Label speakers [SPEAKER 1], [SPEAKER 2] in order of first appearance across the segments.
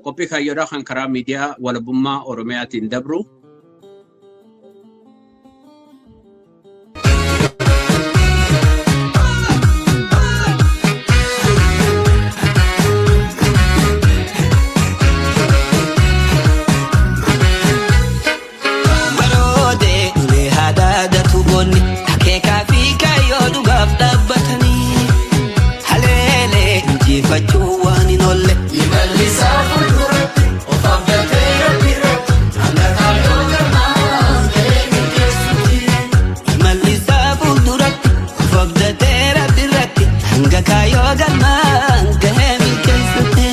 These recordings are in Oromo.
[SPEAKER 1] Qophii kaayyoodhaa kan karaa miidiyaa walabummaa Oromiyaatiin dabru.
[SPEAKER 2] Baroodee ulee haadaadatu goonni akeekaa fi kaayyoo dhugaaf dhaabbatanii haleelee injifachuu waan hin oolle.
[SPEAKER 3] Imallisaa fuulduratti of abdatee Rabbi irratti hanga kaayyoo galmaan gahee milkeessuuti.
[SPEAKER 2] Imallisaa fuulduratti of abdatee Rabbi irratti hanga kaayyoo galmaan gahee milkeessuuti.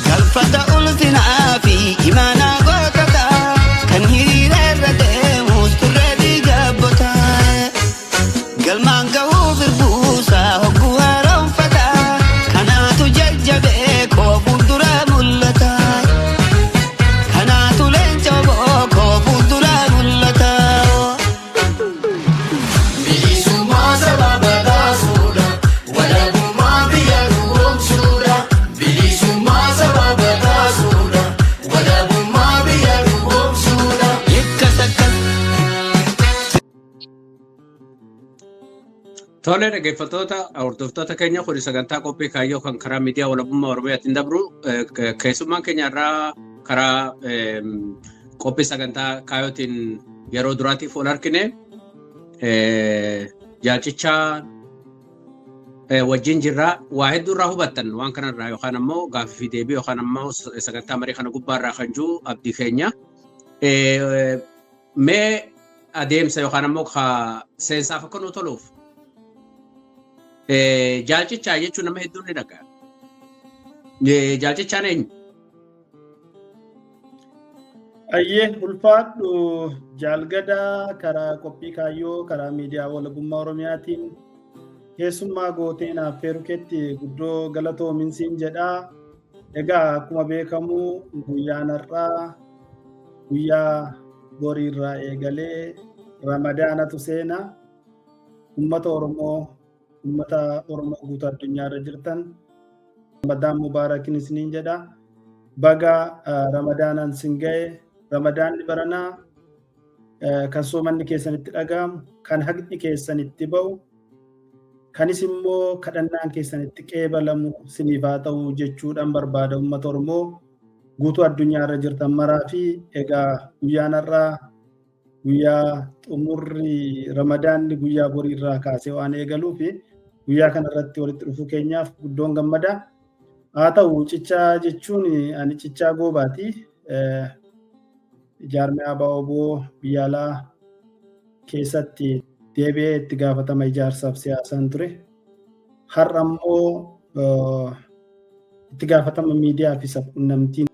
[SPEAKER 2] Galfata ulfinaa fi imaanaa goototaa kan hiriira irra deemus turre diigabbotaa. Galmaan gahuuf irbuusaa hogguu haaromfataa kanaatu jajjabee koo fuuldura mul'ata. Kanaatu leenca oboo koo fuuldura mul'ata.
[SPEAKER 3] Bilisummaa saba badhaasuudha. Walabummaa biyya dhugoomsuudha. Bilisummaa saba badhaasuudha. Walabummaa biyya dhugoomsuudha.
[SPEAKER 2] Akkas akkas.
[SPEAKER 1] Tole dhaggeeffattoota hordoftoota keenya kun sagantaa qophii kaayyoo kan karaa miidiyaa walabummaa Oromiyaatiin dabru keessummaan keenya irraa karaa qophii sagantaa kaayyootiin yeroo duraatiif ol argine jaalchichaa wajjin jirra waa hedduu irraa hubattan waan kanarraa yookaan ammoo gaaffii fi deebii yookaan ammoo sagantaa marii kana gubbaarraa kan jiru abdii keenya. Mee adeemsa yookaan ammoo seensaaf akka nu toluuf jaalchichaa jechuun nama hedduun ni dhaga'a. Jaalchichaan eenyu?
[SPEAKER 4] Ayyee ulfaadhu jaalgadaa karaa qophii kaayyoo karaa miidiyaa walabummaa Oromiyaatiin keessummaa gootee naaf feeru keetti guddoo galatoominsiin jedhaa. Egaa akkuma beekamu guyyaan har'aa guyyaa boriirraa eegalee Ramadaanatu seena. Uummata Oromoo uummata Oromoo guutuu addunyaarra jirtan Ramadaan Mubaarakin isiniin jedha. Baga Ramadaanaan sin ga'e. Ramadaanni baranaa kan soomanni keessanitti dhaga'amu, kan haqni keessanitti ba'u, kanis immoo kadhannaan keessanitti qeebalamu siniif haa ta'u jechuudhaan barbaada uummata Oromoo guutuu addunyaarra jirtan maraa fi egaa guyyaan har'aa guyyaa xumurri Ramadaanni guyyaa boriirraa kaasee waan eegaluu fi guyyaa kanarratti walitti dhufuu keenyaaf guddoon gammada. Haa ta'u cichaa jechuun ani cichaa goobaati. Jaarmiyaa Baoboo biyya alaa keessatti deebi'ee itti gaafatama ijaarsaaf siyaasaan ture. Har'a immoo itti gaafatama miidiyaa fi sabquunnamtii.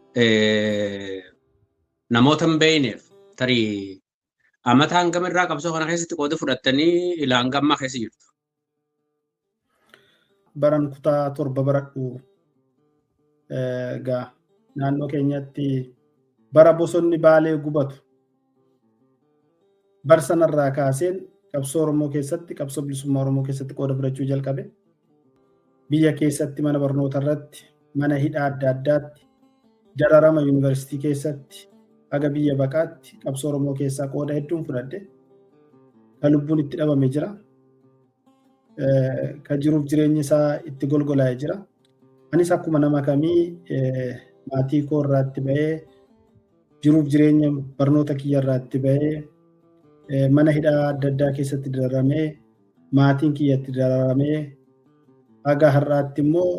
[SPEAKER 1] Namoota hin beekneef tarii amata hangam irraa qabsoo kana keessatti qooda fudhattanii ilaa hanga ammaa keessa jirtu.
[SPEAKER 4] Baran kutaa 7 baradhu egaa naannoo keenyatti bara bosonni Baalee gubatu bar sanarraa kaaseen qabsoo Oromoo keessatti qabsoo bilisummaa Oromoo keessatti qooda fudhachuu jalqabe. Biyya keessatti mana barnoota irratti mana hidhaa adda addaatti dararama yuunivarsiitii keessatti haga biyya baqaatti qabsoo Oromoo keessaa qooda hedduun fudhadhe. Kan lubbuun itti dhabame jira. Kan jiruuf jireenyi isaa itti golgolaa'e jira. Anis akkuma nama kamii maatii koo irraatti ba'ee jiruuf jireenya barnoota kiyya irraatti ba'ee mana hidhaa adda addaa keessatti dararamee maatiin kiyyatti dararamee haga har'aatti immoo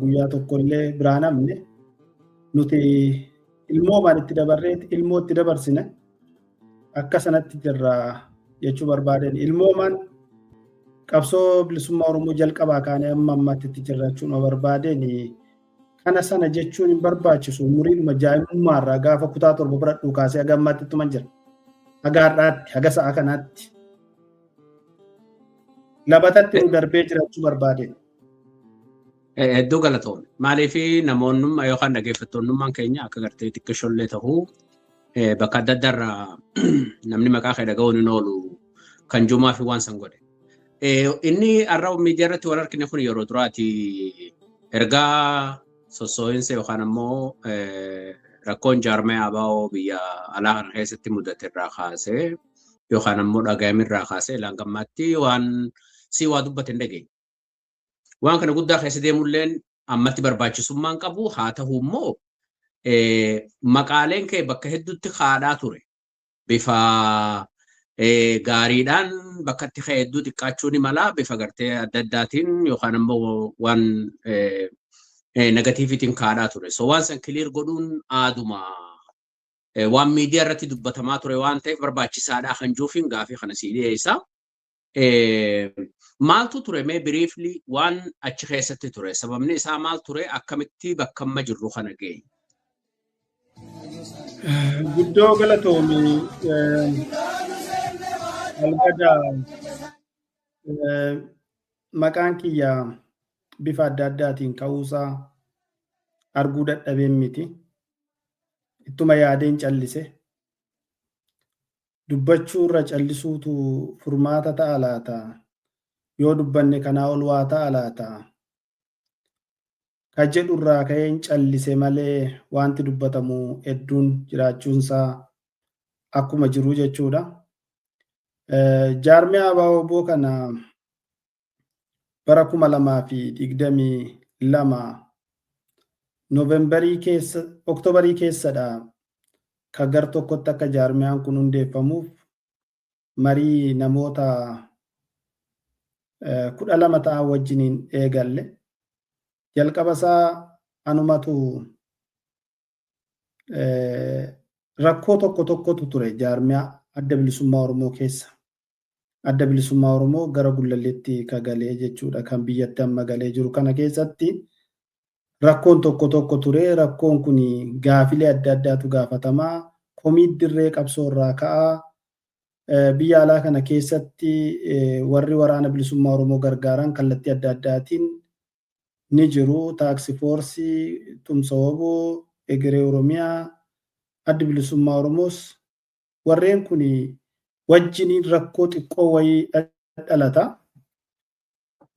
[SPEAKER 4] guyyaa tokko illee biraan hafne nuti ilmoomaan itti dabarree ilmoo itti dabarsine akka sanatti jirra jechuu barbaadeen ilmoomaan qabsoo bilisummaa Oromoo jalqabaa kaanee amma ammaatti itti jirra jechuun barbaadeen kana sana jechuun hin barbaachisu umuriidhuma jaa'imummaarraa gaafa kutaa 7 baradhuu kaasee haga ammaatti ittuma jira. Haga har'aatti haga sa'a kanaatti. Labatatti nu darbee jiraachuu barbaadeen.
[SPEAKER 1] Hedduu galatoomne. Maaliif namoonnummaa yookaan dhaggeeffattoonnummaan keenya akka gartee xiqqishollee ta'uu bakka adda addaarraa namni maqaa kee dhaga'uun hin oolu. Kan jumaa fi waan san godhe. Inni har'a miidiyaa irratti wal argine kun yeroo duraati ergaa sossoo'insa yookaan ammoo rakkoon jaarmee ABO biyya alaa kana keessatti mudate irraa kaasee yookaan ammoo dhaga'ame irraa kaasee langammaatti waan si waa dubbate hin dhageenye. Waan kana guddaa keessa deemulleen ammatti barbaachisummaan qabu haa ta'u immoo maqaaleen kee bakka hedduutti kaadhaa ture. Bifa gaariidhaan bakka itti ka'e hedduu xiqqaachuu ni mala bifa gartee adda addaatiin yookaan ammoo waan negatiiviitiin kaadhaa ture. So waan san clear godhuun aaduma waan miidiyaa irratti dubbatamaa ture waan ta'eef barbaachisaadha kan juufiin gaafii kana sii dhiyeessa. Maaltu ture mee briefly waan achi keessatti ture? Sababni isaa maal ture? Akkamitti bakka amma jirru kana ga'e?
[SPEAKER 4] Guddoo galatoomi, Algada. Maqaan kiyya bifa adda addaatiin ka'uusaa arguu dadhabeen miti. Ittuma yaadeen callise. Dubbachuu irra callisuutu furmaata ta'a laata? Yoo dubbanne kanaa ol waa ta'a laata? Ka jedhu irraa ka'een callise malee wanti dubbatamu hedduun jiraachuunsaa akkuma jiru jechuudha. Jaarmiyaa ABO kana bara 2022 Noovembarii keessa, Oktoobarii keessadha ka gar tokkotti akka jaarmiyaan kun hundeeffamuuf marii namoota 12 ta'an wajjiniin eegalle. Jalqaba isaa anumatu rakkoo tokko tokkotu ture jaarmiyaa Adda Bilisummaa Oromoo keessa. Adda Bilisummaa Oromoo gara Gullalleetti ka galee jechuudha, kan biyyatti amma galee jiru kana keessatti rakkoon tokko tokko ture. Rakkoon kun gaafilee adda addaatu gaafatamaa. Komii dirree qabsoo irraa ka'aa. Biyya alaa kana keessatti warri waraana bilisummaa Oromoo gargaaran kallattii adda addaatiin ni jiru. Task Force, Tumsa WBO, Egeree Oromiyaa, Addi Bilisummaa Oromoos warreen kun wajjiniin rakkoo xiqqoo wayii dhalata.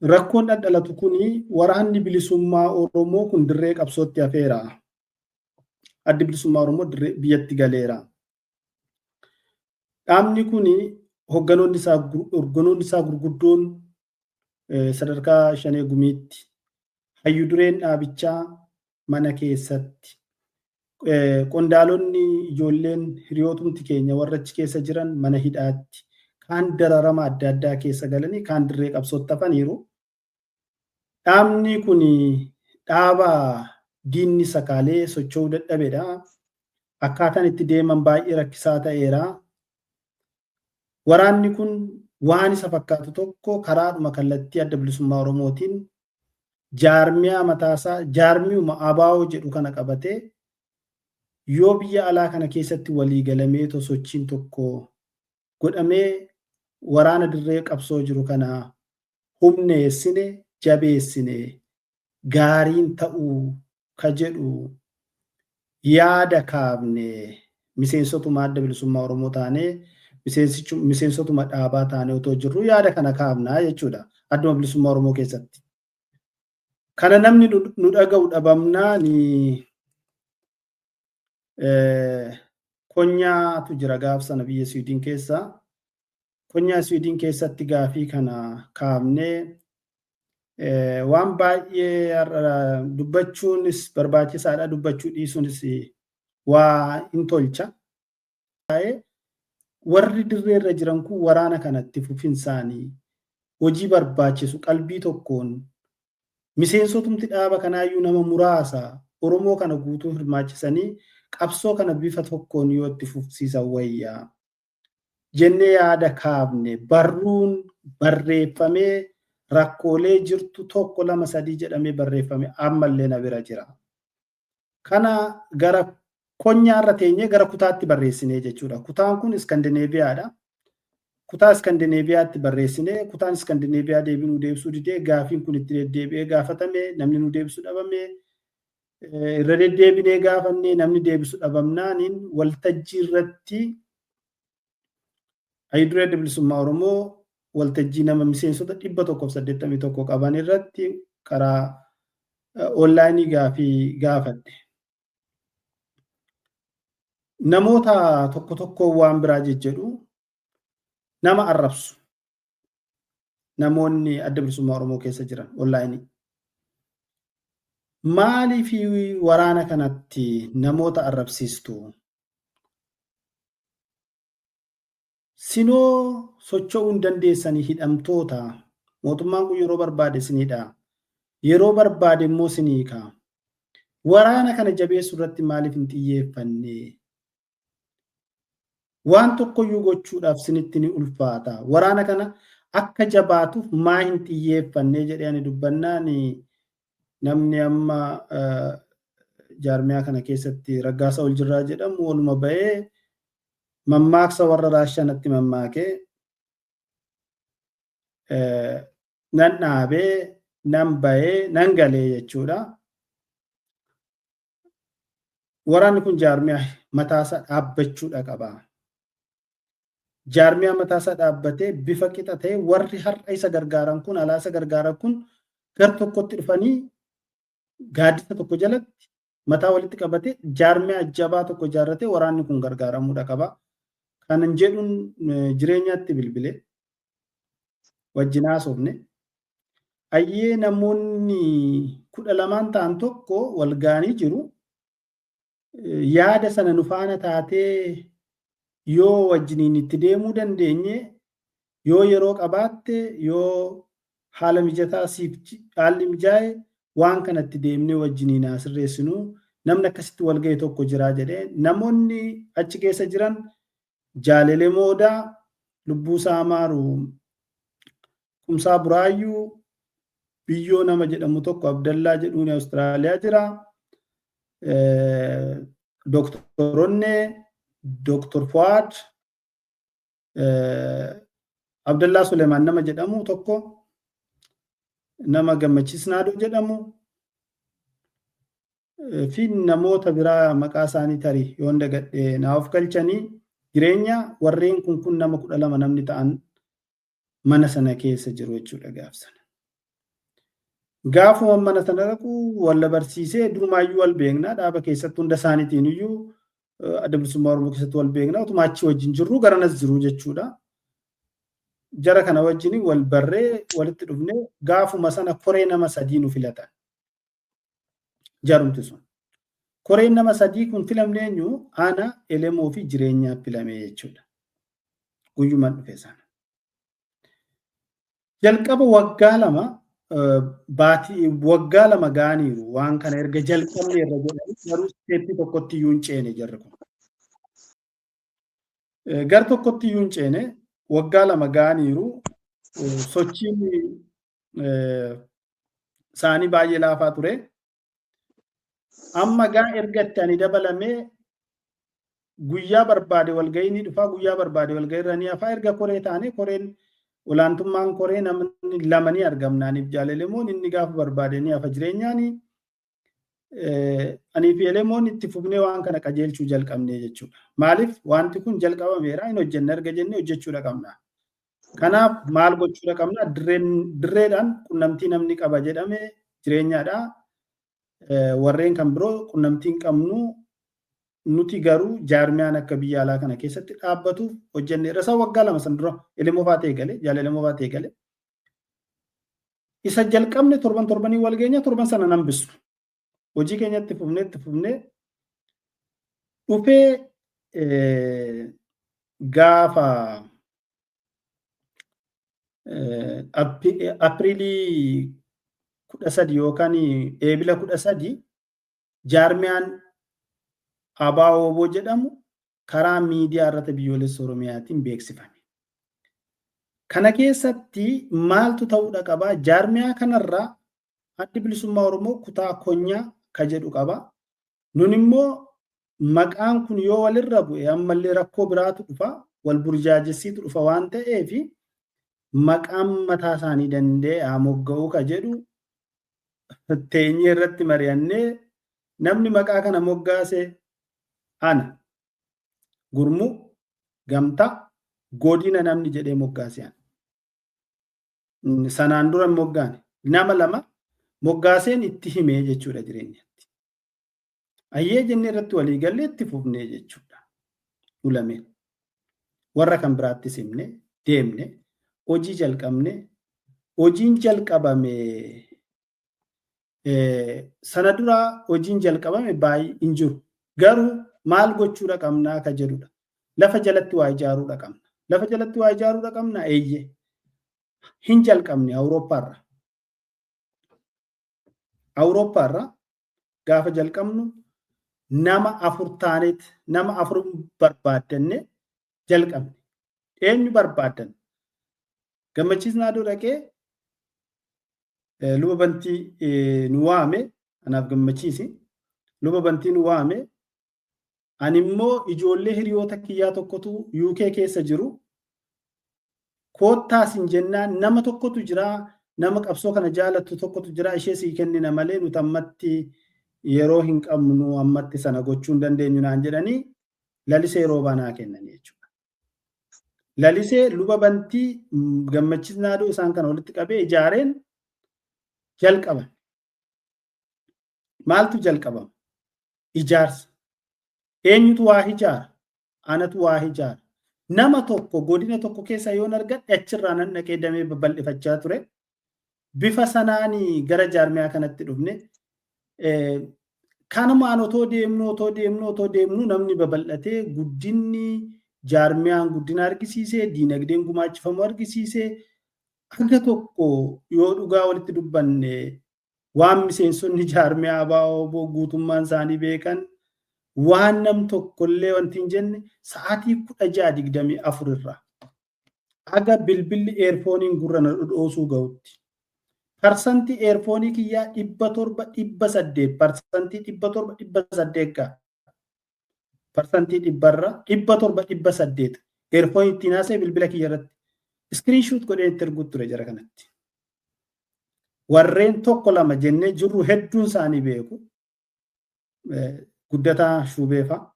[SPEAKER 4] Rakkoon dhalatu kun waraanni bilisummaa Oromoo kun dirree qabsootti hafeera. Addi Bilisummaa Oromoo dirree biyyatti galeera. Dhaabni kun hogganoonni isaa gurguddoon sadarkaa Shanee Gumiitti hayyu dureen dhaabichaa mana keessatti, qondaalonni ijoolleen hiriyootumti keenya warra achi keessa jiran mana hidhaatti, kaan dararama adda addaa keessa galanii, kaan dirree qabsootti hafaniiru. Dhaabni kun dhaaba diinni sakaalee socho'uu dadhabedha. Akkaataan itti deeman baay'ee rakkisaa ta'eera. Waraanni kun waan isa fakkaatu tokko karaadhuma kallattii Adda Bilisummaa Oromootiin jaarmiyaa mataasaa, jaarmiyuma ABO jedhu kana qabatee yoo biyya alaa kana keessatti walii galamee sochiin tokko godhamee waraana dirree qabsoo jiru kana humneessine, jabeessine, gaariin ta'uu ka jedhu yaada kaafne. Miseensotuma Adda Bilisummaa Oromoo taanee, miseensotuma dhaabaa taanee otoo jirru yaada kana kaafnaa jechuudha Adduma Bilisummaa Oromoo keessatti. Kana namni nu dhaga'u dhabamnaa ni konyaatu jira gaaf sana biyya Siwiidin keessa. Konyaa Siwiidin keessatti gaafii kana kaafnee waan baay'ee dubbachuunis barbaachisaadha, dubbachuu dhiisuunis waa hin tolcha. Warri dirree irra jiran kun waraana kanatti fufinsaanii hojii barbaachisu qalbii tokkoon miseensotumti dhaaba kanaayyuu nama muraasa Oromoo kana guutuu hirmaachisanii qabsoo kana bifa tokkoon yoo itti fufsiisan wayyaa jennee yaada kaafne. Barruun barreeffamee rakkoolee jirtu tokko, lama, sadii jedhamee barreeffame ammallee na bira jira. Kana gara konyaarra teenyee gara kutaatti barreessinee jechuudha. Kutaan kun Iskandinaaviyaadha. Kutaa Iskandinaaviyaatti barreessinee, kutaan Iskandinaaviyaa deebii nu deebisuu didee. Gaafiin kun itti deddeebi'ee gaafatame, namni nu deebisu dhabame. Irra deddeebinee gaafannee namni deebisu dhabamnaaniin waltajjii irratti Hayyuu Adda Bilisummaa Oromoo waltajjii nama miseensota 181 qaban irratti karaa onlaayinii gaafii gaafadhe. Namoota tokko tokko waan biraa jejjedhu, nama arrabsu. Namoonni Adda Bilisummaa Oromoo keessa jiran onlaayinii. Maaliif waraana kanatti namoota arrabsiistu? Sinoo socho'uu hin dandeessanii, hidhamtoota. Mootummaan kun yeroo barbaade sinidha. Yeroo barbaade immoo siniika. Waraana kana jabeessuu irratti maaliif hin xiyyeeffanne? Waan tokkoyyuu gochuudhaaf sinitti ni ulfaata. Waraana kana akka jabaatuuf maa hin xiyyeeffanne jedhee ani dubbannaan, namni amma jaarmiyaa kana keessatti Raggaasa Oljirraa jedhamu waluma ba'ee mammaaksa warra Raashaa natti mammaakee, nan dhaabee, nan ba'ee, nan galee jechuudha. Waraanni kun jaarmiyaa mataasaa dhaabbachuudha qaba. Jaarmiyaa mataasaa dhaabbatee bifa qixa ta'e, warri har'a isa gargaaran kun, alaa isa gargaaran kun gar tokkotti dhufanii gaaddisa tokko jalatti mataa walitti qabatee jaarmiyaa jabaa tokko ijaarratee waraanni kun gargaaramuudha qaba. Kanan jedhuun jireenyaatti bilbilee wajjin haasofne. Ayyee, namoonni 12 ta'an tokko wal ga'anii jiru. Yaada sana nu faana taatee yoo wajjiniin itti deemuu dandeenye, yoo yeroo qabaatte, yoo haala mijataa siif haalli mijaa'e, waan kanatti deemnee wajjiniin haa sirreessinu, namni akkasitti wal ga'e tokko jira jedhee. Namoonni achi keessa jiran Jaalelee Moodaa, Lubbuusaa Amaaru, Kumsaa Buraayyuu, Biyyoo nama jedhamu tokko Abdallaa jedhuun Awustiraaliyaa jira. Dooktor Onnee, Dooktor Fuwaad, Abdallaa Suleemaan nama jedhamu tokko, nama Gammachiis Naadoo jedhamu fi namoota biraa maqaa isaanii tarii yoon dagadhe naa of galchanii, jireenya warreen kun nama 12 namni ta'an mana sana keessa jiru jechuudha gaaf sana. Gaafuma mana sana dhaqu walla barsiisee, durumaayyuu wal beekna, dhaaba keessatti hunda isaaniitiin iyyuu Adda Bilisummaa Oromoo keessatti wal beekna, utuma achi wajjin jirru garanas jiru jechuudha. Jara kana wajjin wal barree walitti dhufnee gaafuma sana koree nama sadii nu filatan. Jarumti sun. Koreen nama sadii kun filamne eenyu? Ana, Elemoo fi Jireenyaa filame jechuudha. Guyyumaan dhufe sana. Jalqaba waggaa 2 baatii waggaa 2 ga'aniiru waan kana erga jalqabne irra jedhanii, garuu step tokkotti iyyuu hin ceene jarri kun. Gar tokkotti iyyuu hin ceene, waggaa 2 ga'aniiru, sochiin isaanii baay'ee laafaa ture. Amma gaa erga itti ani dabalamee guyyaa barbaade walgahii ni dhufaa, guyyaa barbaade walgahii irra ni hafaa. Erga koree taane, koreen olaantummaan koree namni lama ni argamnaaniif jaalelemoon, inni gaafa barbaade ni hafa jireenyaani. Anii fi Elemoon itti fufnee waan kana qajeelchuu jalqabne jechuudha. Maaliif? Wanti kun jalqabameera, hin hojjenne erga jennee hojjechuudha qabna. Kanaaf maal gochuudha qabna? Dirreedhaan qunnamtii namni qaba jedhame jireenyaadha. Warreen kan biroo qunnamtii hin qabnu, nuti garuu jaarmiyaan akka biyya alaa kana keessatti dhaabbatuuf hojjenne. Irra waggaa 2 san dura Elemoo fa'aa ta'e gale, jaala Elemoo fa'aa ta'e gale. Isa jalqabne torban torbanii wal geenya, torban sana nan bisu. Hojii keenya itti fufnee dhufee gaafa Apiriilii 13 yookaan Eebila 13 jaarmiyaan ABO jedhamu karaa miidiyaa irratti biyyoolessa Oromiyaatiin beeksifame. Kana keessatti maaltu ta'uudha qabaa? Jaarmiyaa kanarraa Addi Bilisummaa Oromoo kutaa konyaa ka jedhu qaba. Nun immoo maqaan kun yoo walirra bu'e ammallee rakkoo biraatu dhufa, wal burjaajessiitu dhufa waan ta'eef, maqaan mataa isaanii danda'e haa mogga'uu ka jedhu teenyee irratti mari'annee, namni maqaa kana moggaase ana. Gurmuu, gamtaa, Godina namni jedhee moggaase. Sanaan dura hin moggaane. Nama lama moggaaseen itti himee jechuudha jireenyatti. Ayyee jennee irratti walii gallee itti fufnee jechuudha. Ulameen. Warra kan biraattis himne deemne hojii jalqabne. Hojiin jalqabame sana dura hojiin jalqabame baay'ee hin jiru. Garuu maal gochuudha qabnaa ka jedhudha. Lafa jalatti waa ijaaruudha qabna. Lafa jalatti waa ijaaruudha qabna eeyyee. Hin jalqabne Awurooppaarra. Awurooppaarra gaafa jalqabnu nama afur taaneet nama afur barbaaddanne jalqabne. Eenyu barbaaddan? Gammachiis Naadoo dhaqee Luba Bantii nu waame, anaaf Gammachiisi. Luba Bantii nu waame. Ani immoo ijoollee hiriyoota kiyyaa tokkotu UK keessa jiru. Koottaa sin jennaan nama tokkotu jira, nama qabsoo kana jaalattu tokkotu jira, ishee sii kennina malee nuti ammatti yeroo hin qabnu, ammatti sana gochuu hin dandeenyu naan jedhanii Lalisee Roobaa naa kennanii jechuudha. Lalisee, Luba Bantii, Gammachiis Naadoo isaan kana walitti qabee ijaareen jalqaban. Maaltu jalqabama? Ijaarsa. Eenyutu waa ijaara? Anatu waa ijaara. Nama tokko godina tokko keessa yoon argadhe achirraa nan dhaqee damee babal'ifachaa ture. Bifa sanaan gara jaarmiyaa kanatti dhufne. Kanumaan otoo deemnu otoo deemnu otoo deemnu namni babal'atee, guddinni jaarmiyaan guddina argisiisee, diinagdeen gumaachifamu argisiisee, hanga tokko yoo dhugaa walitti dubbanne waan miseensonni jaarmiyaa ABO guutummaan isaanii beekan, waan nam tokkollee wanti hin jenne, sa'aatii 16:24 irraa haga bilbilli earphoneiin gurra na dhodhoosuu ga'utti parsantii earphoneii kiyyaa 700, 800, parsantii 700, 800 ga'a. Parsantii dhibbarra 700, 800 earphoneii ittiin haasa'e bilbila kiyya irratti screenshot godhee itti erguutu ture jara kanatti. Warreen tokko lama jennee jirru hedduun isaanii beeku. Guddataa Shuubeefaa,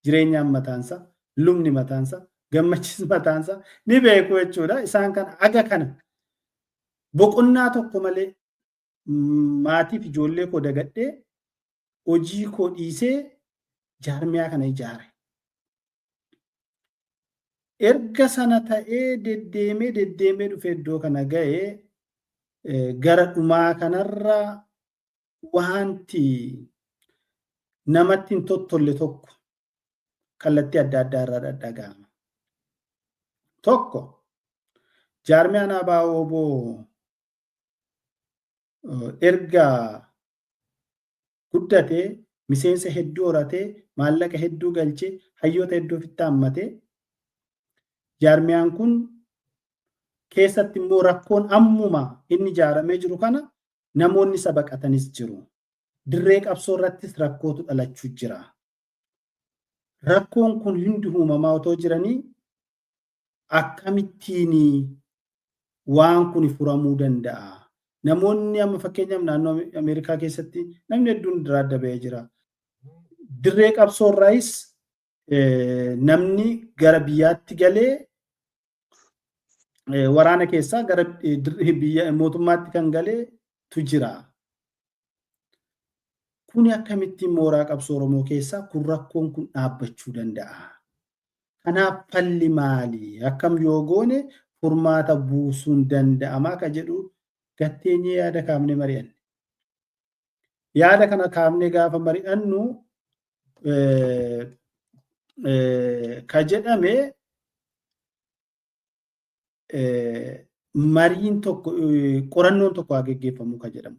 [SPEAKER 4] Jireenyaan mataansa, Lubni mataansa, Gammachiis mataansa ni beeku jechuudha. Isaan kana aga kana boqonnaa tokko malee maatiif ijoollee koo dagadhee, hojii koo dhiisee jaarmiyaa kana ijaare. Erga sana ta'ee deddeemee deddeemee dhufee iddoo kana ga'ee, gara dhumaa kanarra wanti namatti hin tottolle tokko kallattii adda addaa irraa dhadhaga'ama. Tokko, jaarmiyaan ABO erga guddatee, miseensa hedduu horatee, maallaqa hedduu galchee, hayyoota hedduu ofitti hammatee, jaarmiyaan kun keessatti immoo rakkoon ammuma inni ijaaramee jiru kana namoonni isa baqatanis jiru. Dirree qabsoo irrattis rakkootu dhalachuu jira. Rakkoon kun hundi uumamaa otoo jiranii akkamittiin waan kun furamuu danda'a? Namoonni amma fakkeenyaaf naannoo Ameerikaa keessatti namni hedduun irraa adda ba'ee jira. Dirree qabsoo irraayis namni gara biyyaatti galee waraana keessaa gara biyya mootummaatti kan galee tu jira. Kuni akkamittiin mooraa qabsoo Oromoo keessaa kun rakkoon kun dhaabbachuu danda'a? Kanaaf falli maali? Akkam yoo goone furmaata buusuun danda'ama ka jedhu gatteenyee yaada kaafnee mari'anne. Yaada kana kaafnee gaafa mari'annu ka jedhame mariin tokko, qorannoon tokko haa geggeeffamu ka jedhamu.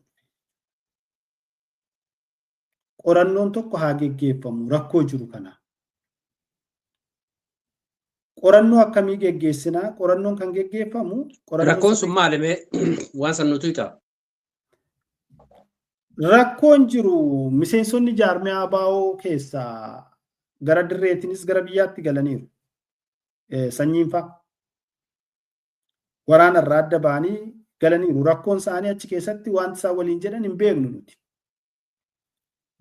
[SPEAKER 4] Qorannoon tokko haa geggeeffamu rakkoo jiru kana. Qorannoo akkamii geggeessinaa? Qorannoon kan geggeeffamu
[SPEAKER 1] Rakkoon sun maali mee, waan san nutu hixa?
[SPEAKER 4] Rakkoon jiru miseensonni jaarmiyaa ABO keessaa gara dirreetiinis gara biyyaatti galaniiru. Sanyiin fa'a. Waraana irraa adda ba'anii galaniiru. Rakkoon isaanii achi keessatti wanti isaan waliin jedhan hin beeknu nuti.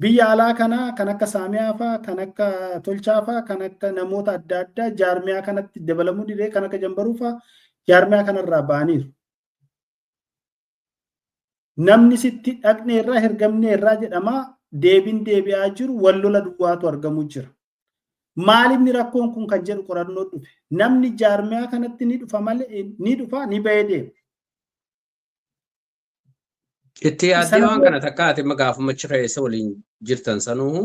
[SPEAKER 4] Biyya alaa kanaa kan akka Saamiyaa fa'aa, kan akka Tolchaa fa'aa, kan akka namoota adda addaa jaarmiyaa kanatti dabalamuu didee kan akka Jambaruu fa'aa jaarmiyaa kanarraa ba'aniiru. Namni sitti dhaqne irraa hergamne irraa jedhamaa deebiin deebi'aa jiru wal lola duwwaatu argamuu jira. Maalinni rakkoon kun kan jedhu qorannoo dhufe. Namni jaarmiyaa kanatti ni dhufa malee ni dhufa ni bahee deema.
[SPEAKER 1] Itti yaaddee waan kana takka ati gaafuma achi keessa waliin jirtan sanuu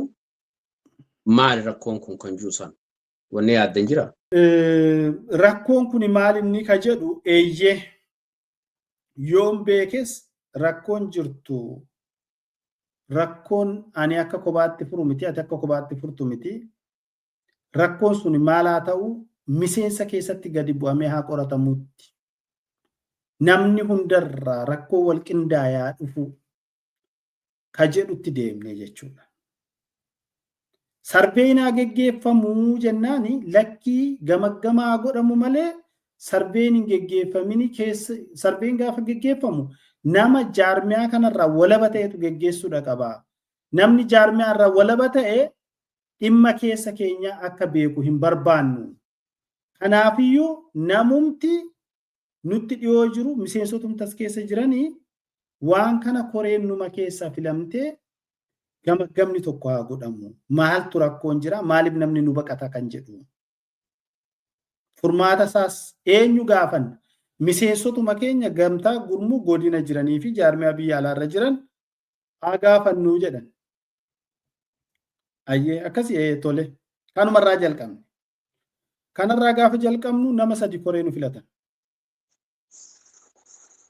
[SPEAKER 1] maali rakkoon kun kan jiru san? Wanni yaaddan jira?
[SPEAKER 4] Rakkoon kun maal inni ka jedhu eeyyee yoon beekes rakkoon jirtu rakkoon ani akka kophaatti furu miti ati akka kophaatti furtu miti. Rakkoon sun maal haa ta'u miseensa keessatti gadi bu'amee haa qoratamuutti. Namni hundarraa rakkoo wal qindaayaa dhufu ka jedhutti deemne jechuudha. Surveyn haa geggeeffamuu jennaani lakkii gamaggamaa godhamu malee surveyn hin geggeeffamini keessa surveyn gaafa geggeeffamu nama jaarmiyaa kanarraa walaba ta'etu geggeessuudha qaba. Namni jaarmiyaa irraa walaba ta'e dhimma keessa keenya akka beeku hin barbaannu. Kanaafiyyuu namumti nutti dhiyoo jiru miseensotumti as keessa jiranii waan kana koreen numa keessaa filamtee gamaggamni tokko haa godhamu. Maaltu rakkoon jira? Maaliif namni nu baqata kan jedhu. Furmaata isaas eenyu gaafanna? Miseensotuma keenya gamtaa gurmuu godina jiranii fi jaarmiyaa biyya alaarra jiran haa gaafannuu jedhan. Ayyee akkasii tole. Kanumarraa jalqabne. Kanarraa gaafa jalqabnu nama sadi koree nu filatan.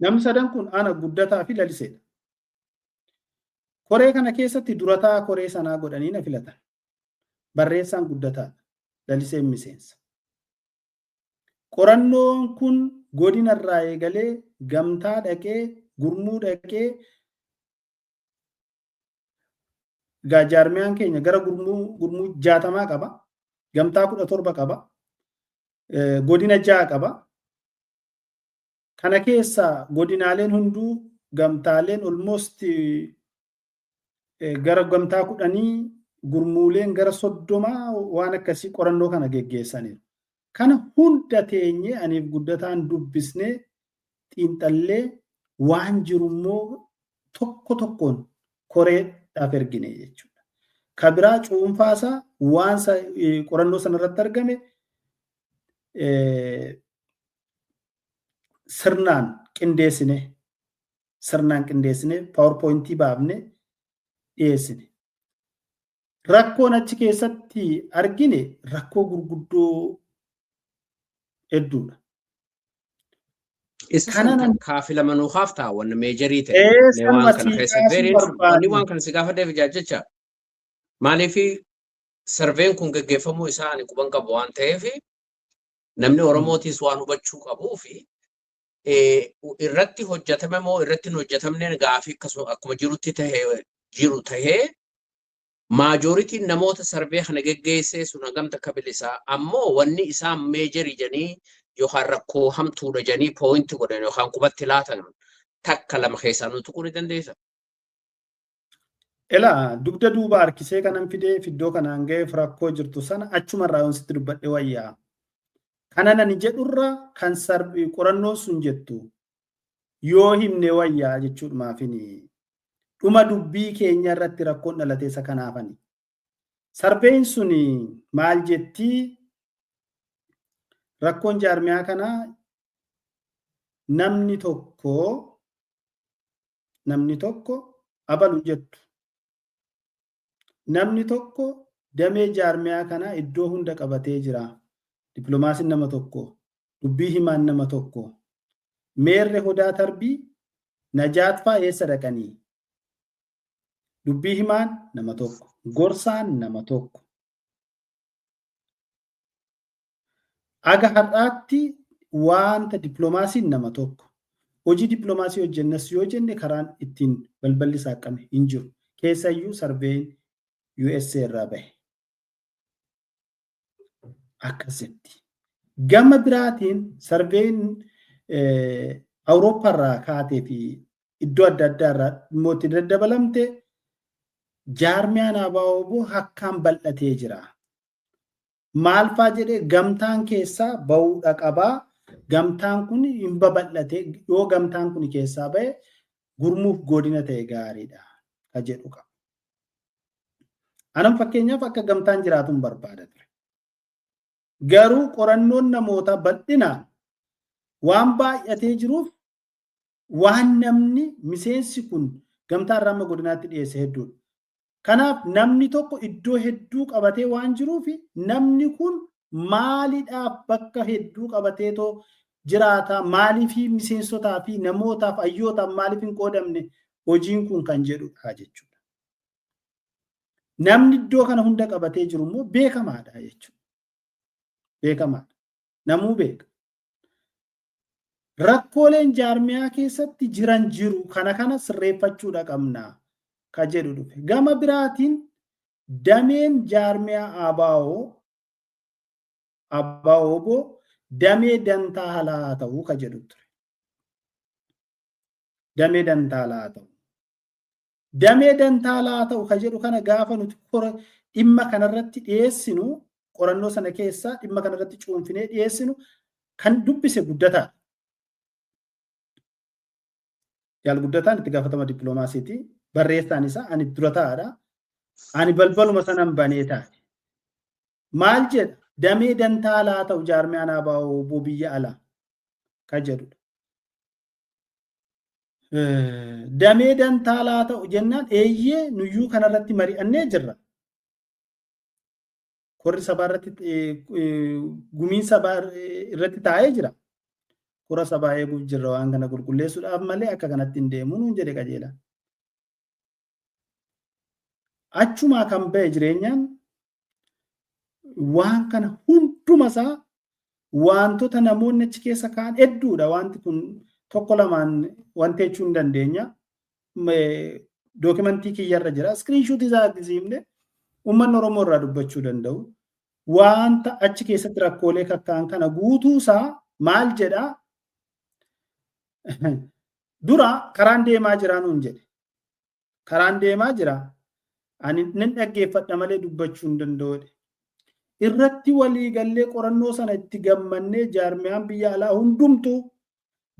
[SPEAKER 4] Namni sadan kun ana, Guddataa fi Laliseedha. Koree kana keessatti durataa koree sanaa godhanii na filatan. Barreessaan Guddataadha. Laliseen miseensa. Qorannoon kun godinarraa eegalee gamtaa dhaqee gurmuu dhaqee egaa jaarmiyaan keenya gara gurmuu 60 qaba. Gamtaa 17 qaba. Godina 6 qaba. Kana keessa godinaaleen hunduu gamtaaleen almost gara gamtaa 10 gurmuuleen gara 30 waan akkasii qorannoo kana geggeessaniiru. Kana hunda teenyee aniif Guddataan dubbisnee xiinxallee waan jiru immoo tokko tokkoon koreedhaaf ergine jechuudha. Ka biraa cuunfaasaa waan qorannoo sanarratti argame sirnaan qindeessine PowerPointii baafne dhiyeessine. Rakkoon achi keessatti argine rakkoo gurguddoo hedduudha.
[SPEAKER 1] Isa san kaafilamanuu haaftaa wanna majorii ta'e. Waan kana keessa wanni waan kana si gaafadheef jecha maaliif surveyn kun geggeeffamuu isaa ani quban qabu waan ta'eef namni Oromootis waan hubachuu qabuu fi irratti hojjetame moo irratti hin hojjetamne gaafii akkuma jirutti tahee jiru tahee majorityn namoota survey kana geggeessee sun hagam takka bilisaa ammoo wanni isaan majorii jedhanii yookaan rakkoo hamtuudha jedhanii point godhan yookaan qubatti laatan takka lama keessaa nu tuquu ni dandeessa.
[SPEAKER 4] Elaa dugda duuba harkisee kanan fidee iddoo kanaan ga'eef rakkoo jirtu sana achumarraa yoon sitti dubbadhe wayyaa. Kana nani jedhurra kan qorannoon sun jettu yoo himne wayyaa jechuudha maafini. Dhuma dubbii keenya irratti rakkoon dhalate isa kanaafani. Surveyn sun maal jettii? Rakkoon jaarmiyaa kanaa namni tokko abalu jettu. Namni tokko damee jaarmiyaa kanaa iddoo hunda qabatee jira. Dippiloomaasiin nama tokko, dubbii himaan nama tokko. Meerre Hodaa Tarbii, Najaat fa'aa eessa dhaqanii? Dubbii himaan nama tokko, gorsaan nama tokko. Aga har'aatti wanta dippiloomaasiin nama tokko. Hojii dippiloomaasii hojjennas yoo jenne karaan ittiin balballi saaqame hin jiru. Keessayyuu surveyn USA irraa bahe. Akkasitti. Gama biraatiin surveyn Awurooppaa irraa kaatee fi iddoo adda addaa irraa immoo itti daddabalamte Jaarmiyaan ABO hakkaan bal'atee jira. Maal faa jedhee gamtaan keessaa ba'uudha qabaa. Gamtaan kun hin babal'ate, yoo gamtaan kun keessaa ba'e gurmuuf godina ta'e gaariidha ka jedhu qaba. Anan fakkeenyaaf akka gamtaan jiraatu hin barbaada ture. Garuu qorannoon namoota bal'inaan waan baay'atee jiruuf waan namni miseensi kun gamtaa irraa amma godinaatti dhiyeesse hedduudha. Kanaaf namni tokko iddoo hedduu qabatee waan jiruuf namni kun maaliidhaaf bakka hedduu qabateetoo jiraata, maaliif miseensotaa fi namootaaf hayyootaaf maaliif hin qoodamne hojiin kun kan jedhudha jechuudha. Namni iddoo kana hunda qabatee jiru immoo beekamaadha jechuudha. Beekamaadha. Namuu beeka. Rakkooleen jaarmiyaa keessatti jiran jiru kana kana sirreeffachuudha qabna ka jedhu dhufe. Gama biraatiin dameen jaarmiyaa ABO damee dantaa alaa ta'uu ka jedhu ture. Damee dantaa alaa ta'u. Damee dantaa alaa ta'u ka jedhu kana gaafa nuti dhimma kanarratti dhiyeessinu, qorannoo sana keessaa dhimma kanarratti cuunfinee dhiyeessinu, kan dubbise Guddataa. Jaal Guddataan itti gaafatama dippiloomaasiiti. Barreessaan isaa ani dura taa'aadha. Ani balbaluma sanan banee taa'e. Maal jedha? Damee dantaa alaa ta'u jaarmiyaan ABO biyya alaa ka jedhudha. Damee dantaa alaa ta'u jennaan eeyyee nuyyuu kanarratti mari'annee jirra. Korri sabaa irratti, gumiin sabaa irratti taa'ee jira. Kora sabaa eeguuf jirra, waan kana qulqulleessuudhaaf malee akka kanatti hin deemu nuun jedhe qajeela. Achumaa kan ba'e jireenyaan waan kana hunduma isaa wantoota namoonni achi keessa ka'an hedduudha. Wanti kun tokko lamaan wanti jechuu hin dandeenya. Dookimantii kiyyarra jira. Screenshot isaa argisiifne uummanni Oromoo irraa dubbachuu danda'u. Wanta achi keessatti rakkoolee kakka'an kana guutuu isaa maal jedhaa? Dura karaan deemaa jira nuun jedhe. Karaan deemaa jira. Ani nan dhaggeeffadha malee dubbachuu hin danda'u. Irratti walii gallee qorannoo sana itti gammannee, jaarmiyaan biyya alaa hundumtuu,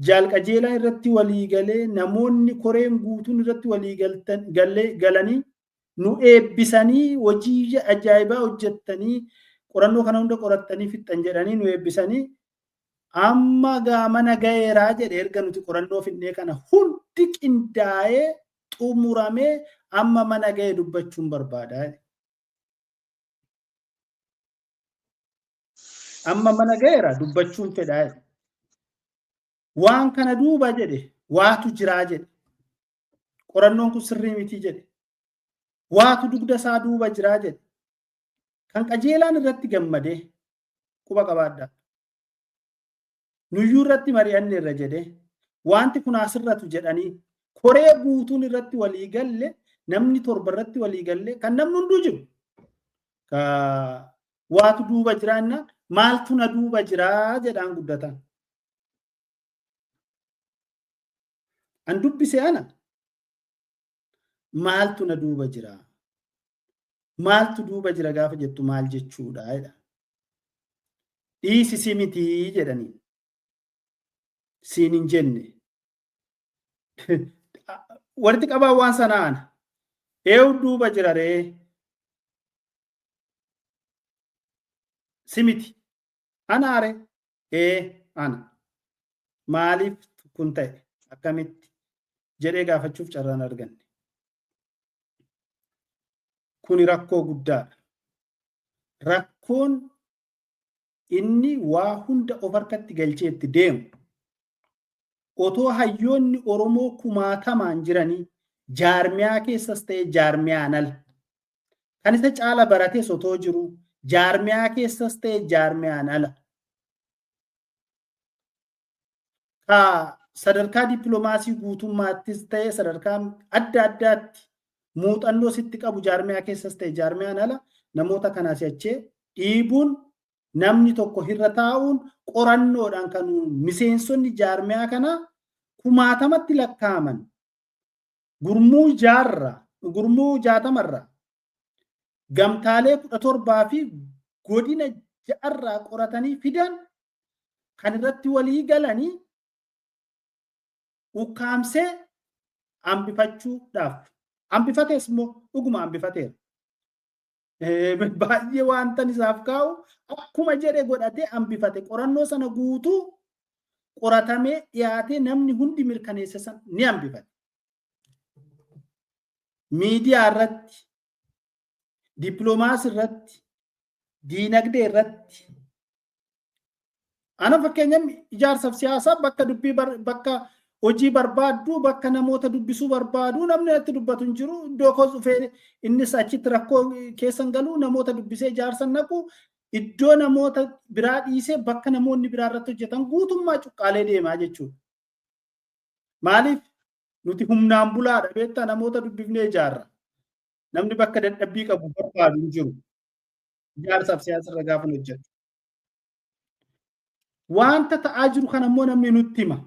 [SPEAKER 4] jaal Qajeelaa irratti walii galee, namoonni koreen guutuun irratti walii galanii nu eebbisanii, hojii ajaa'ibaa hojjettanii, qorannoo kana hunda qorattanii fixxan jedhanii nu eebbisanii, amma gaamana ga'eeraa jedhe. Erga nuti qorannoo fixnee kana hundi qindaa'ee xumuramee amma mana ga'e dubbachuun barbaada. Amma mana ga'eera dubbachuun fedhaa. Waan kana duuba jedhe waatu jiraa jedhe. Qorannoon kun sirrii miti jedhe. Waatu dugda isaa duuba jiraa jedhe. Kan Qajeelaan irratti gammadee, quba qabaadhaa. Nuyyuu irratti mari'anne irra jedhe, wanti kun asirratu jedhanii koree guutuun irratti walii galle, namni torba irratti walii galle, kan namni hunduu jiru. Ka waatu duuba jiraanna, maaltu na duuba jiraa jedhaan Guddatan. An dubbise ana maaltu na duuba jira? Maaltu duuba jira gaafa jettu maal jechuudha jedha. Dhiisisi mitii jedhanii. Siin hin jenne. Walitti qabaan waan sanaa ana. Eewu duuba jira ree? Si miti. Ana are? Ee, ana. Maaliif kun ta'e? Akkamitti? Jedhee gaafachuuf carraan arganne. Kuni rakkoo guddaadha. Rakkoon inni waa hunda of harkatti galchee itti deemu, otoo hayyoonni Oromoo kumaatamaan jiranii, jaarmiyaa keessas ta'e jaarmiyaan ala, kan isa caala barates otoo jiru, jaarmiyaa keessas ta'e jaarmiyaan ala, ka sadarkaa dippiloomaasii guutummaattis ta'e sadarkaa adda addaatti muuxannoo sitti qabu, jaarmiyaa keessas ta'e jaarmiyaan ala, namoota kanaa si'achee dhiibuun, namni tokko irra taa'uun, qorannoodhaan kan miseensonni jaarmiyaa kanaa kumaatamatti lakkaa'aman gurmuu jaarra Gurmuu 60rraa gamtaalee 17 fi godina 6rraa qoratanii fidan kan irratti walii galanii ukkaamsee hambifachuudhaaf. Hambifatees immoo dhuguma hambifateera. Baay'ee wantan isaaf kaa'u akkuma jedhe godhatee hambifate. Qorannoo sana guutuu qoratamee dhiyaatee namni hundi mirkaneesse sana ni hambifate. Miidiyaa irratti, dippiloomaasii irratti, diinagdee irratti. Ana fakkeenyaaf ijaarsaaf siyaasaa bakka dubbii, bakka hojii barbaaddu, bakka namoota dubbisuu barbaadu namni natti dubbatu hin jiru. Iddoo koos dhufee innis achitti rakkoo keessan galu, namoota dubbisee ijaarsa naqu, iddoo namoota biraa dhiisee bakka namoonni biraa irratti hojjetan guutummaa cuqqaalee deemaa jechuudha. Maaliif? Nuti humnaan bulaadha, beektaa, namoota dubbifnee ijaarra. Namni bakka dadhabbii qabu barbaadu hin jiru. Ijaarsaaf siyaasa irra gaafa hojjetu. Wanta ta'aa jiru kana immoo namni nutti hima.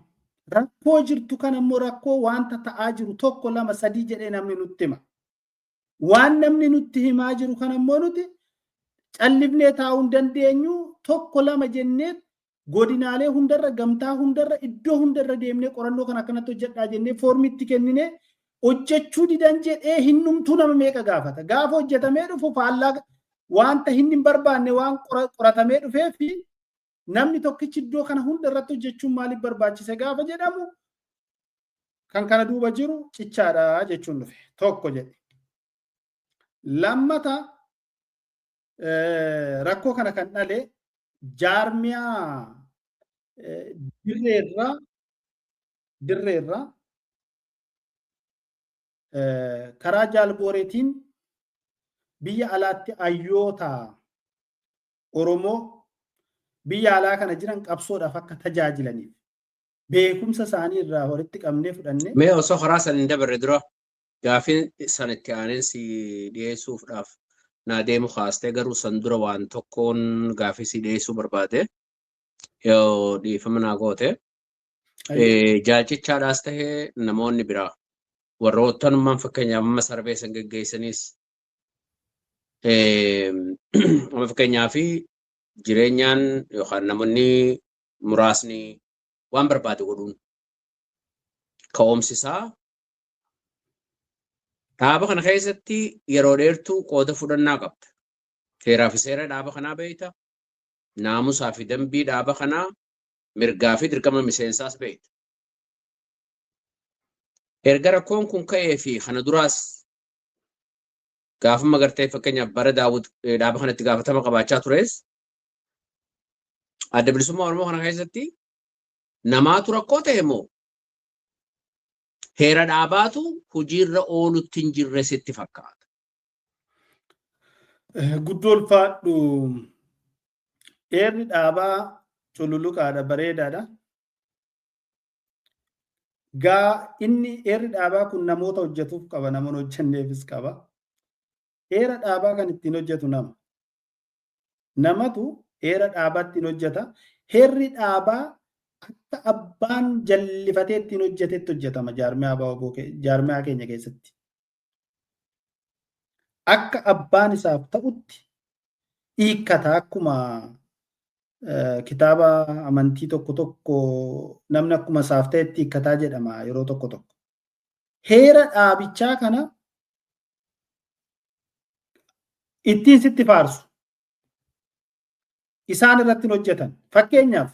[SPEAKER 4] Rakkoo jirtu kana immoo, rakkoo wanta ta'aa jiru tokko, lama, sadii jedhee namni nutti hima. Waan namni nutti himaa jiru kana immoo nuti callifnee taa'uu hin dandeenyu. Tokko, lama jennee godinaalee hundarra, gamtaa hundarra, iddoo hundarra deemnee qorannoo kana akkanatti hojjedhaa jennee foormitti kenninee hojjechuu didan jedhee hinnumtuu nama meeqa gaafata. Gaafa hojjetamee dhufu faallaa wanta hin barbaanne waan qoratamee dhufee fi namni tokkichi iddoo kana hunda irratti hojjechuun maaliif barbaachise gaafa jedhamu, kan kana duuba jiru Cichaadha jechuun dhufe tokko jedhe. Lammata, rakkoo kana kan dhale jaarmiyaa dirreerraa karaa jaalbooreetiin biyya alaatti hayyoota Oromoo biyya alaa kana jiran qabsoodhaaf akka tajaajilaniif beekumsa isaanii irraa walitti qabnee fudhannee.
[SPEAKER 1] Mee osoo karaa san hin dabarre dura gaafiin san itti aaneen si dhiyeessuufdhaaf naa deemu kaastee, garuu san dura waan tokkoon gaafii si dhiyeessuu barbaade, yoo dhiifama naa goote. Jaalcichaadhaas tahee namoonni biraa warroottanummaan fakkeenyaaf amma sarbee san geggeessanis, amma fakkeenyaaf jireenyaan yookaan namoonni muraasni waan barbaade godhuun ka'umsisaa dhaaba kana keessatti yeroo dheertuu qooda fudhannaa qabda. Heeraa fi seera dhaaba kanaa beekta. Naamusaa fi dambii dhaaba kanaa, mirgaa fi dirqama miseensaas beekta. Erga rakkoon kun ka'ee fi kana duraas gaafuma gartee fakkeenyaaf bara Daawud dhaaba kanatti gaafatama qabaachaa tures, Adda Bilisummaa Oromoo kana keessatti namaatu rakkoo ta'e moo heera dhaabaatu hojiirra oolutti hin jirre sitti fakkaata?
[SPEAKER 4] Guddoo ulfaadhu. Heerri dhaabaa cululuqaadha, bareedaadha. Gaa inni heerri dhaabaa kun namoota hojjetuuf qaba, namoota hojjenneefis qaba. Heera dhaabaa kan ittiin hojjetu nama. Namatu heera dhaabaa ittiin hojjeta. Heerri dhaabaa akka abbaan jallifatee ittiin hojjetetti hojjetama jaarmiyaa keenya keessatti. Akka abbaan isaaf ta'utti hiikkata, akkuma kitaaba amantii tokko tokko namni akkuma isaaf ta'etti hiikkataa jedhama yeroo tokko tokko. Heera dhaabichaa kana ittiin sitti faarsu. Isaan irratti hin hojjetan. Fakkeenyaaf,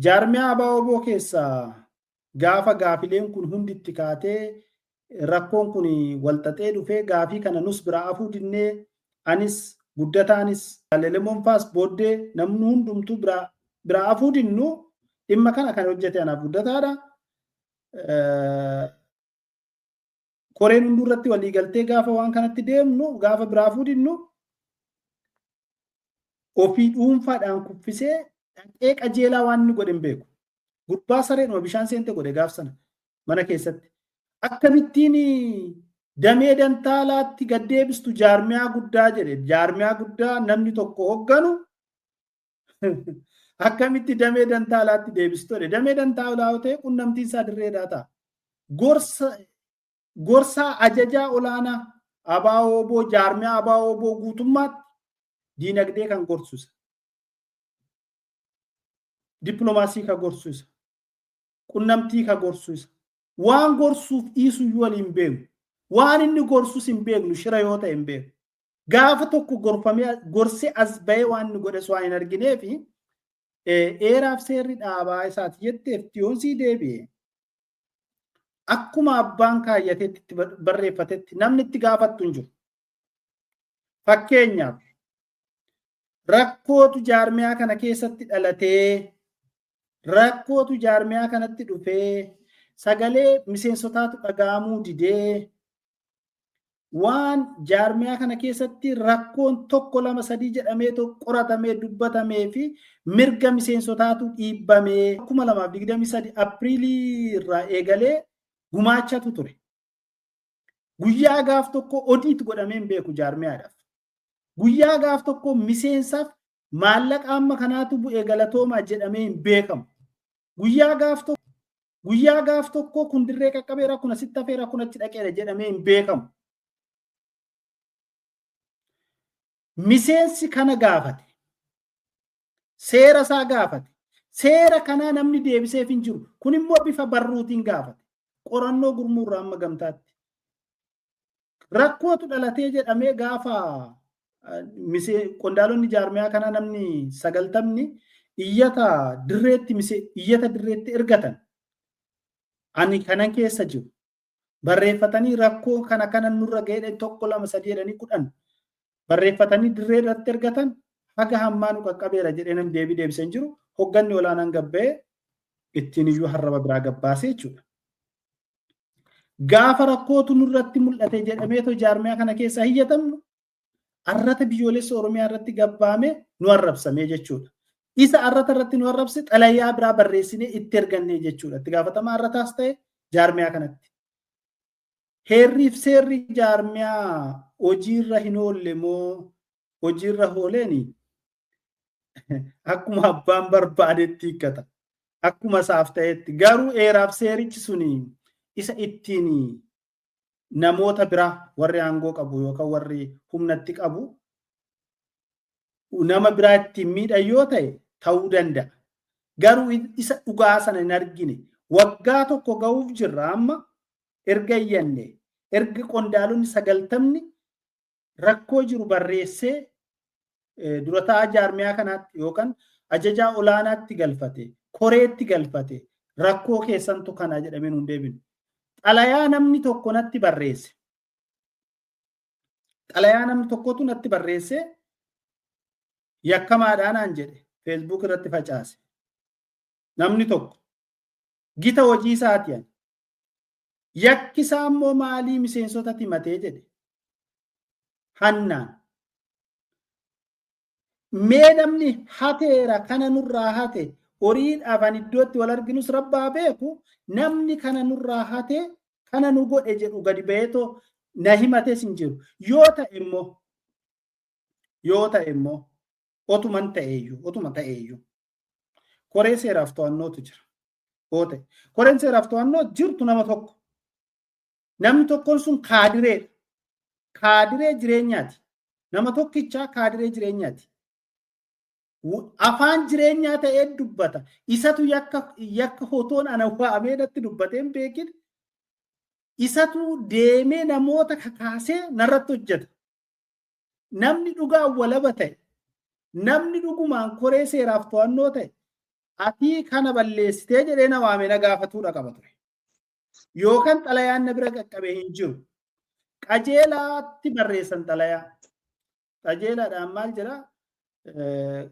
[SPEAKER 4] jaarmiyaa ABO keessaa gaafa gaafileen kun hundi itti kaatee, rakkoon kun walxaxee dhufee, gaafii kana nus biraa afuu dinnee, anis, Guddataanis, Lelemoon faas, booddee namni hundumtuu biraa afuu dinnu, dhimma kana kan hojjete anaaf Guddataadha. Koreen hunduu irratti walii galtee gaafa waan kanatti deemnu, gaafa biraa afuu dinnu, ofii dhuunfaadhaan kuffisee dhaqee qajeelaa waan inni godhe hin beeku. Gurbaa sareedhuma bishaan seente godhe gaaf sana mana keessatti. Akkamittiin damee dantaalaatti gad deebistu jaarmiyaa guddaa jedhe. Jaarmiyaa guddaa namni tokko hogganu akkamitti damee dantaalaatti deebistu jedhe. Damee dantaalaa ta'e qunnamtiin isaa dirreedhaa ta'a. Gorsa Gorsaa ajajaa olaanaa ABO jaarmiyaa ABO guutummaatti diinagdee kan gorsu isa. Dippiloomaasii kan gorsu isa. Qunnamtii kan gorsu isa. Waan gorsuuf dhiisu iyyuu waliin beeknu. Waan inni gorsus hin beeknu, shira yoo ta'e hin beeknu. Gaafa tokko gorfamee gorsee as bahee waan inni godhes waan hin argineefi heeraaf seerri dhaabaa isaati jetteef dhiyoonsii deebi'e. Akkuma abbaan kaayyateetti itti barreeffatetti namni itti gaafattu hin jiru. Fakkeenyaaf, rakkootu jaarmiyaa kana keessatti dhalatee, rakkootu jaarmiyaa kanatti dhufee, sagalee miseensotaatu dhaga'amuu didee, waan jaarmiyaa kana keessatti rakkoon 1 2 3 jedhamee qoratamee dubbatamee fi mirga miseensotaatu dhiibbamee 2023 Apriilii irraa eegalee gumaachatu ture. Guyyaa gaaf tokko odiit godhamee hin beeku jaarmiyaadhaaf. Guyyaa gaaf tokko miseensaaf maallaqa amma kanaatu bu'ee galatoomaa jedhamee hin beekamu. Guyyaa gaaf tokko kun dirree qaqqabeera, kun asitti hafeera, kun achi dhaqeera jedhamee hin beekamu. Miseensi kana gaafate. Seera isaa gaafate. Seera kanaa namni deebiseef hin jiru. Kun immoo bifa barruutiin gaafate. Qorannoo gurmuurraa amma gamtaatti. Rakkootu dhalatee jedhamee gaafa qondaalonni jaarmiyaa kanaa namni 90 iyyata dirreetti ergatan. Ani kanan keessa jiru. Barreeffatanii rakkoo kana kana nurra ga'ee 1 2 3 jedhanii 10 barreeffatanii dirree irratti ergatan, haga hammaa nu qaqqabeera jedhee namni deebii deebisee hin jiru. Hogganni olaanaan gabba'ee ittiin iyyuu harraba biraa gabbaasee jechuudha. Gaafa rakkootu nurratti mul'ate jedhameetoo jaarmiyaa kana keessaa hiyyatamnu, arrata biyyoolessa Oromiyaa irratti gabbaame nu arrabsamee jechuudha. Isa arrata irratti nu arrabse xalayaa biraa barreessinee itti ergannee jechuudha. Itti gaafatamaa arrataas ta'e jaarmiyaa kanatti. Heerriif seerri jaarmiyaa hojiirra hin oolle moo hojiirra ooleeni akkuma abbaan barbaadetti hiikkata. Akkuma isaaf ta'etti, garuu heeraaf seerichi suni isa ittiin namoota biraa, warri aangoo qabu yookaan warri humnatti qabu, nama biraa ittiin miidhan yoo ta'e ta'uu danda'a. Garuu isa dhugaa sana hin argine. Waggaa tokko ga'uuf jirra amma erga iyyanne, erga qondaalonni 90 rakkoo jiru barreessee dura ta'aa jaarmiyaa kanaatti yookaan ajajaa olaanaatti galfate, koreetti galfate, rakkoo keessantu kana jedhamee nuun deebinu. Xalayaa namni tokko natti barreesse. Xalayaa namni tokkotu natti barreesse, yakkamaadhaa naan jedhe, Facebook irratti facaase. Namni tokko gita hojii isaati ani. Yakki isaa immoo maalii miseensota himatee jedhe. Hannaan. Mee namni hateera kana nurraa hate, horiidhaaf ani iddootti wal arginus rabbaa beeku, namni kana nurraa hate, kana nu godhe jedhu gadi ba'eetoo na himates hin jiru. Yoo ta'e immoo otuman ta'eeyyuu, otuma ta'eeyyuu, koree seeraaf to'annootu jira. Yoo ta'e koreen seeraaf to'annoo jirtu nama tokko. Namni tokkoon sun kaadireedha. Kaadiree jireenyaati. Nama tokkichaa kaadiree jireenyaati. Afaan jireenyaa ta'ee dubbata. Isatu yakka yakka hotoon ana waamee natti dubbatee hin beekin. Isatu deemee namoota kakaasee narratti hojjeta. Namni dhugaan walaba ta'e, namni dhugumaan koree seeraaf to'annoo ta'e, atii kana balleessitee jedhee na waamee na gaafatuudha qaba ture. Yookaan xalayaan na bira qaqqabee hin jiru. Qajeelaatti barreessan xalayaa. Qajeelaadhaan maal jedhaa?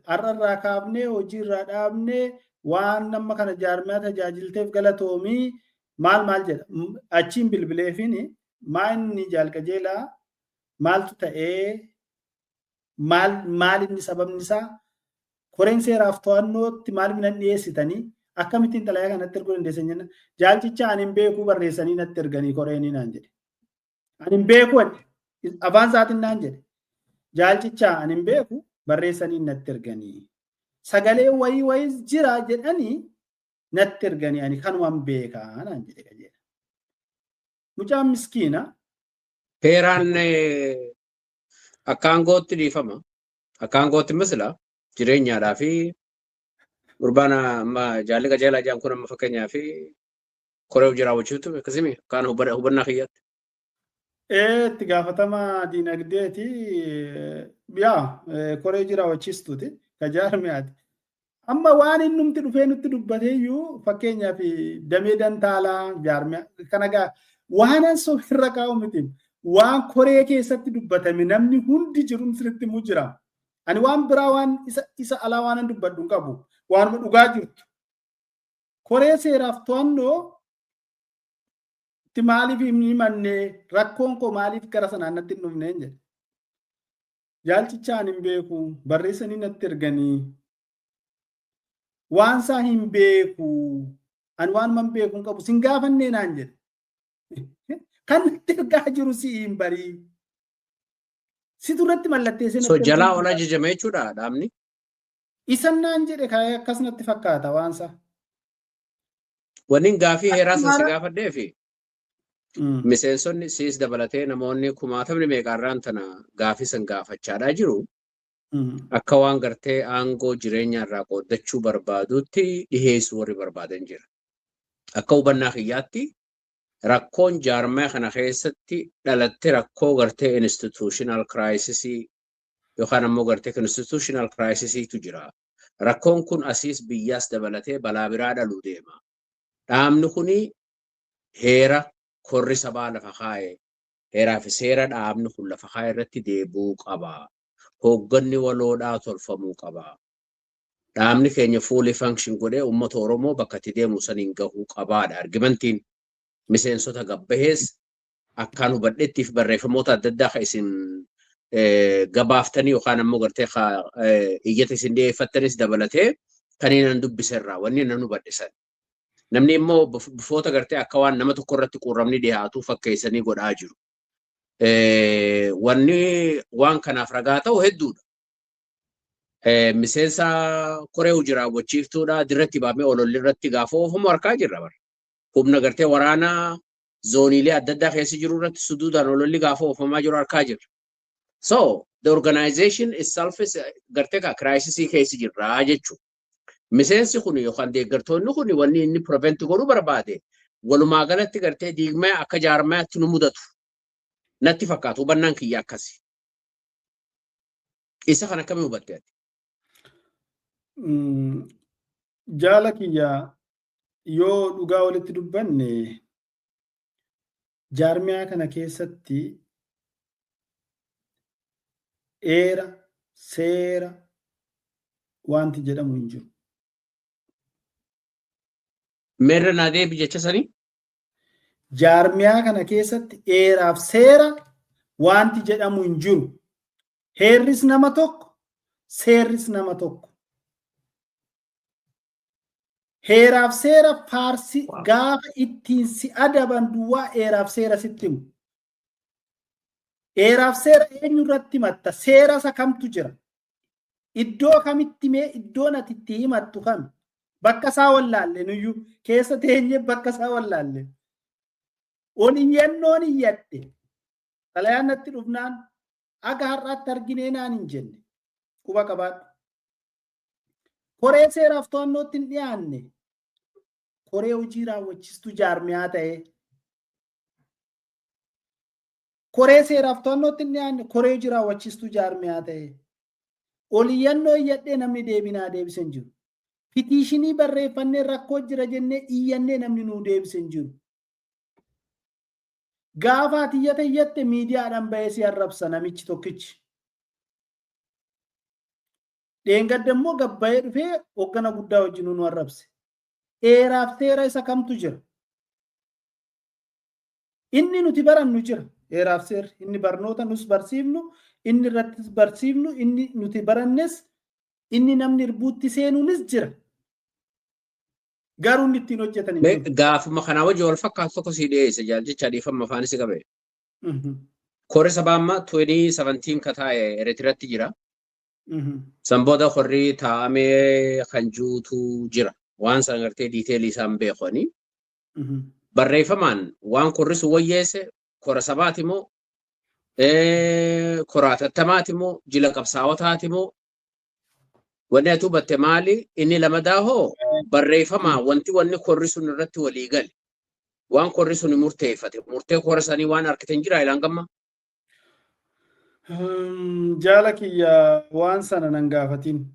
[SPEAKER 4] Har'a irraa kaafnee hojii irraa dhaabnee, waan nama kana jaarmiyaa tajaajilteef galatoomii, maal maal jedha. Achiin bilbileefini, maa inni jaalqajeelaa maaltu ta'ee, maal maal inni sababni isaa, koreen seeraaf to'annootti maal nan dhiyeessitanii, akkamittiin xalayaa kanatti erguu dandeessan jenna. Jaalchicha ani hin beekuu, barreessanii natti erganii koreenii naan jedhe. Ani hin beeku, afaan isaatiin naan jedhe. Jaalchicha ani hin beeku, barreessanii natti erganii. Sagalee wayii wayiis jira jedhanii natti erganii, ani kanumaan beekaa naan jedhe qajeela. Mucaan miskiina.
[SPEAKER 1] Heeraan akka aangootti dhiifama. Akka aangootti misila jireenyaadhaa fi gurbaan amma jaalli qajeelaa jedhan kun amma fakkeenyaa fi koree hojii raawwachiiftu akkasimi akkaan hubannaa kiyyaatti.
[SPEAKER 4] Itti gaafatama diinagdeeti. Yaa, koree hojii raawwachiistuuti. Ka jaarmiyaati. Amma waan innumti dhufee nutti dubbateeyyuu, fakkeenyaaf damee dantaalaa jaarmiyaa kana gaa waan an irra kaa'u miti. Waan koree keessatti dubbatame namni hundi jiru sirriitti immoo jira. Ani waan biraa waan isa alaa waan an dubbadhu hin qabu. Waanuma dhugaa jirtu. Koree seeraaf to'annoo itti maaliif hin himanne, rakkoon koo maaliif gara sanaan natti hin dhufne jedhe. Jaalchichaan hin beeku, barreessanii natti erganii, waan isaa hin beeku, ani waan man beeku hin qabu, sin gaafannee naan jedhe. Kan natti ergaa jiru si hin barii. Situ irratti mallatteessee
[SPEAKER 1] So
[SPEAKER 4] natti
[SPEAKER 1] jalaa
[SPEAKER 4] ergaa
[SPEAKER 1] ol ajajame jechuudha dhaabni.
[SPEAKER 4] Isan naan jedhe kaayee akkas natti fakkaata waan isaa.
[SPEAKER 1] Wanni gaafii heeraa san si
[SPEAKER 4] Maala-
[SPEAKER 1] gaafadhee fi miseensonni siis dabalatee namoonni kumaatamni meeqaarraan tana gaafii san gaafachaadhaa jiru. Akka waan gartee aangoo jireenya irraa qooddachuu barbaadutti dhiheessuu warri barbaadan jira. Akka hubannaa kiyyaatti rakkoon jaarmaa kana keessatti dhalatte rakkoo gartee institutional crisis yookaan ammoo gartee constitutional crisisiitu jira. Rakkoon kun asiis biyyaas dabalatee balaa biraa dhaluu deema. Dhaabni kuni heera korri sabaa lafa kaa'e, heeraa fi seera dhaabni kun lafa kaa'e irratti deebi'uu qaba. Hoogganni waloodhaa tolfamuu qaba. Dhaabni keenya fully function godhee uummata Oromoo bakka itti deemu saniin gahuu qabaadha. Argumentiin miseensota gabbahees akkaan hubadhettiif barreeffamoota adda addaa kan isin gabaaftanii yookaan ammoo gartee iyyata isin dhiyeeffattanis dabalatee kanneen nan dubbiserraa wanni nan hubadhe san. Namni immoo bifoota gartee akka waan nama tokko irratti quurramni dhiyaatu fakkeessanii godhaa jiru. Wanni waan kanaaf ragaa ta'u hedduudha. Miseensa koree hojii raawwachiiftuudha dirratti baamee ololli irratti gaafa oofamu harkaa jirra bara. Humna gartee waraanaa zooniilee adda addaa keessa jiru irratti suduudhaan ololli gaafa oofamaa jiru harkaa jirra. So the organization itself is gartee ka crisisii keessa jirra jechuudha. Miseensi kun yookaan deeggartoonni kun wanni inni prevent godhuu barbaade walumaa galatti gartee diigmaa akka jaarmaatti nu mudatu natti fakkaatu, hubannaan kiyya akkasi. Isa kana akkamii hubatte ati?
[SPEAKER 4] Jaala kiyya, yoo dhugaa walitti dubbanne, jaarmiyaa kana keessatti heera seera wanti jedhamu hin jiru.
[SPEAKER 1] Meerra naa deebi jecha sanii?
[SPEAKER 4] Jaarmiyaa kana keessatti heeraaf seera wanti jedhamu hin jiru. Heerris nama tokko, seerris nama tokko. Heeraaf seera faarsi gaafa ittiin si adaban duwwaa heeraaf seera sitti himu. Heeraaf seera eenyu irratti himatta? Seera isa kamtu jira? Iddoo kamitti mee iddoon ati itti himattu kami? Bakka isaa wallaalle, nuyyuu keessa teenyee bakka isaa wallaalle. Ol iyyannoon iyyadhe. Xalayaan natti dhufnaan aga har'aatti arginee naan hin jenne. Quba qabaadhu. Koree seeraaf to'annootti hin dhiyaanne. Koree hojii raawwachiistuu jaarmiyaa ta'ee. Koree seeraaf to'annootti hin dhiyaanne, koree hojii raawwachiistuu jaarmiyaa ta'ee. Ol iyyannoo iyyadhee namni deebinaa deebise hin jiru. Petitionii barreeffannee rakkoo jira jennee iyyannee namni nuu deebise hin jiru. Gaafa ati iyyata iyyatte miidiyaadhaan bahee si arrabsa namichi tokkichi. Dheengadda immoo gabbayee dhufee hoggana guddaa wajjin nu arrabse. Heeraaf seera isa kamtu jira? Inni nuti barannu jira. Heeraaf seerri inni barnoota nus barsiifnu, inni irrattis barsiifnu, inni nuti barannes, inni namni irbuutti seenuunis jira. Garuu inni ittiin hojjetan hin jiru.
[SPEAKER 1] Gaafuma kanaa wajji wal fakkaatu tokko sii dhiyeesse jaalchicha, dhiifama afaan si qabe. Korri sabaa amma 2017 ka taa'e Eritiraatti jira. San booda korri taa'amee kan juutu jira. Waan san gartee detailii isaan beekanii. Barreeffamaan waan korri sun wayyeesse kora sabaati moo, kora hatattamaati moo, jila qabsaa'otaati moo, wanni ati hubatte maali? Inni lamadaa hoo barreeffamaa wanti wanni korri sun irratti walii gale, waan korri sun murteeffate, murtee kora sanii waan harkite hin jiraa ilaan gamma?
[SPEAKER 4] Jaala kiyya, waan sana nan gaafatin.